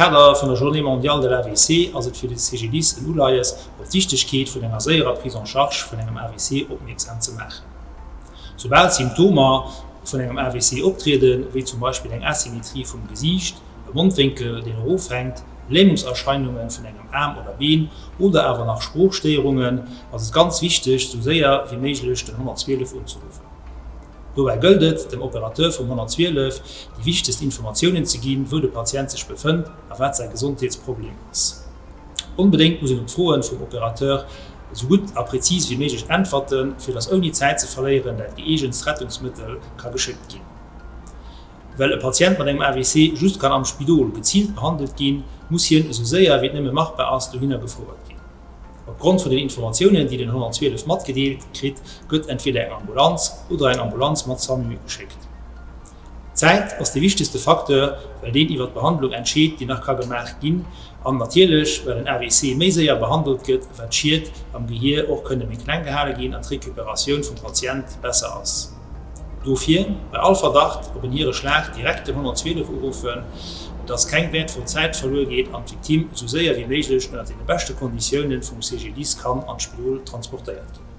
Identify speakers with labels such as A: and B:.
A: Kader vun der Journée mondiale de l'AVC ass et fir de CGDIS en Uleies, op d'Wichtegkeet vun enger séierer Prise en charge vun engem AVC opmierksam ze maachen. Soubal Symptomer vun engem AVC optrieden, wéi zum Beispill eng Asymmetrie vum Gesiicht, e Mondwénkel, deen erofhänkt, Lämungserscheinunge vun engem Aarm oder Been oder awer nach Sproochstéierungen, ass et ganz wichteg, sou séier wéi méiglech den 112 unzeruffen. Dobäi gëllt et, dem Operateur vum 112 déi wichtegst Informatiounen ze ginn, wou de Patient sech befënnt a wat säi Gesondheetsproblem ass. Onbedéngt muss een op d'Froen vum Operateur esou gutt a prezis wéi méiglech äntwerten, fir dass ouni Zäit ze verléieren dat gëeegentst Rettungsmëttel ka geschéckt ginn. Well e Patient mat engem AVC just kann am Spidol geziilt behandelt ginn, muss hien esou séier wéi et nëmme machbar ass dohinner gefouert ginn. Op Grond vun den Informatiounen, déi den 112 matgedeelt kritt, gëtt entweder eng Ambulanz oder eng Ambulanz mat SAMU geschéckt. D'Zäit ass de wichtegste Facteur, well deen iwwer d'Behandlung entscheet, déi nach ka gemaach ginn, an natierlech, well en AVC méi séier behandelt gëtt, wat d'Schied am Gehier och kënne méi kleng gehale ginn an d'Recuperatioun vum Patient besser ass. Dofir, bei all Verdacht op en Hiereschlag direkt den 112 uruffen, dass keng wäertvoll Zäit verluer geet an d'Victime esou séier wéi méiglech ënnert deene beschte Konditiounen vum CGDIS kann an d'Spidol transportéiert ginn.